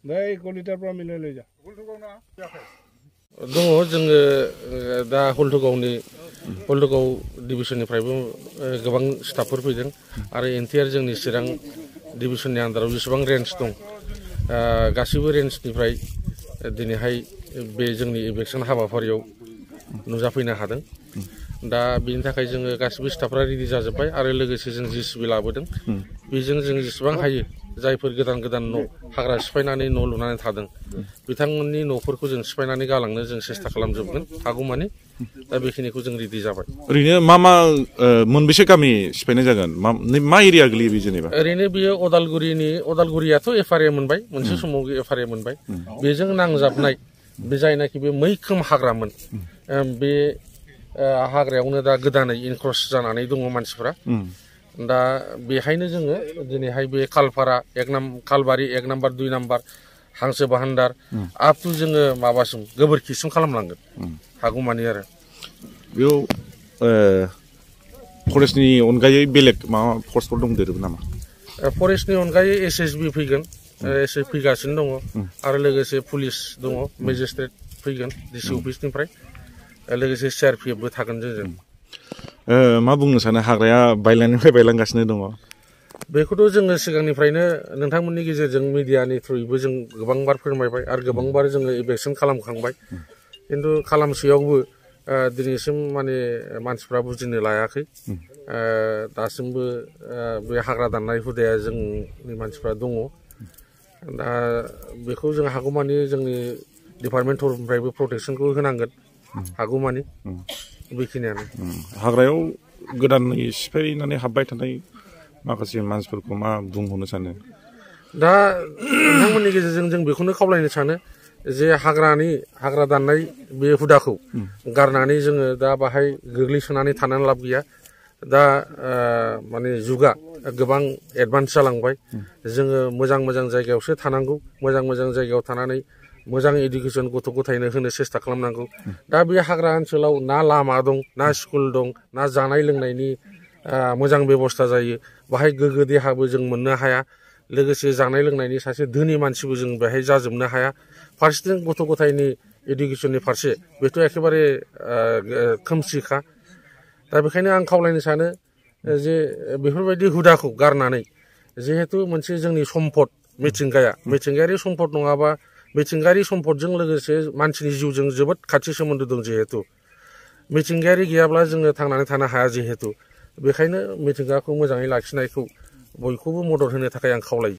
Đây, con đi tập ra mình lên जा. दङ जोङो दा हल्टुगाव डिभिसननिफ्रायबो गोबां स्टाफफोर फैदों आरो एनटिआर जोंनि चिरां डिभिसननि आन्दाराव जेसेबां रेन्ज दं गासैबो रेन्जनिफ्राय दिनैहाय बे जोंनि इभेक्सन हाबाफारियाव नुजाफैनो हादों दा बेनि थाखाय जोङो गासैबो स्टाफफ्रा रेडि जाजोब्बाय आरो लोगोसे जों जिसिबि लाबोदों बेजों जों जेसेबां हायो जायफोर गोदान गोदान न' हाग्रा सिफायनानै न' लुनानै थादों बिथांमोननि न'फोरखौ जों सिफायनानै गालांनो जों सेस्था खालामजोबगोन हागौमानि दा बेखिनिखौ जों रेडि जाबाय ओरैनो मा मोनबेसे गामि सिफायनाय जागोन मा एरिया गोलैयो बे जेनेबा ओरैनो बियो अदालगुरियाथ' एफआरए मोनबाय मोनसे समाव एफआरए मोनबाय बेजों नांजाबनाय बे जायनाखि बे मैखोम हाग्रामोन बे हाग्रायावनो दा गोदानै इनक्रस जानानै दङ मानसिफ्रा दा बेहायनो जोङो दिनैहाय बे खालबारि 1 नाम्बार 2 नाम्बार हांसो बाहान्दार आप टु जोङो माबासिम गोबोरखिसिम खालामलांगोन हागौमानि आरो बेयाव फरेस्टनि अनगायै बेलेग माबा फर्सफोर दंदेरो नामा फरेस्टनि अनगायै एसएसबि फैगोन फैगासिनो दङ आरो लोगोसे पुलिस दङ मेजिस्ट्रेट फैगोन डिसि अफिसनिफ्राय लोगोसे सिआरपिएफबो थागोन जोंजों मा बुंनो सानो हाग्राया बायलांनिफ्राय बायलांगासिनो दङ बेखौथ' जोङो सिगांनिफ्रायनो नोंथांमोननि गेजेरजों मिडियानि थ्रुयैबो जों गोबांबार फोरमायबाय आरो गोबांबार जोङो इभेक्सन खालामखांबाय खिन्थु खालामसेयावबो दिनैसिम माने मानसिफ्रा बुजिनो लायाखै दासिमबो बे हाग्रा दाननाय हुदाया जोंनि मानसिफ्रा दङ दा बेखौ जों हागौमानि जोंनि डिपार्टमेन्ट थरफनिफ्रायबो प्रटेक्सनखौ होनांगोन हागौमानि बेखिनियानो हाग्रायाव गोदानै सिफायनानै हाबबाय थानाय माखासे मानसिफोरखौ मा बुंहरनो सानो दा नोंथांमोननि गेजेरजों जों बेखौनो खावलायनो सानो जे हाग्रा दाननाय बे हुदाखौ गारनानै जोङो दा बाहाय गोग्लैसोनानै थानानै लाब गैया दा माने जुगा गोबां एडभान्स जालांबाय जोङो मोजां मोजां जायगायावसो थानांगौ मोजां मोजां जायगायाव थानानै मोजां इडुकेसन गथ' गथायनो होनो सेस्था खालामनांगौ दा बे हाग्रा ओनसोलाव ना लामा दं ना स्कुल दं ना जानाय लोंनायनि मोजां बेबस्था जायो बाहाय गोग्गो देहाबो जों मोननो हाया लोगोसे जानाय लोंनायनि सासे धोनि मानसिबो जों बेहाय जाजोबनो हाया फारसेथिं गथ' गथायनि इडुकेसननि फारसे बेथ' एखेबारे खोमसिखा दा बेखायनो आं खावलायनो सानो जे बेफोरबायदि हुदाखौ गारनानै जिहेतु मोनसे जोंनि सम्पद मिथिंगायारि सम्पद नङाबा मिथिंगायारि सम्पदजों लोगोसे मानसिनि जिउजों जोबोद खाथि सोमोन्दो दं जिहेतु मिथिंगायारि गैयाब्ला जोङो थांनानै थानो हाया जिहेतु बेखायनो मिथिंगाखौ मोजाङै लाखिनायखौ बयखौबो मदद होनो थाखाय आं खावलायो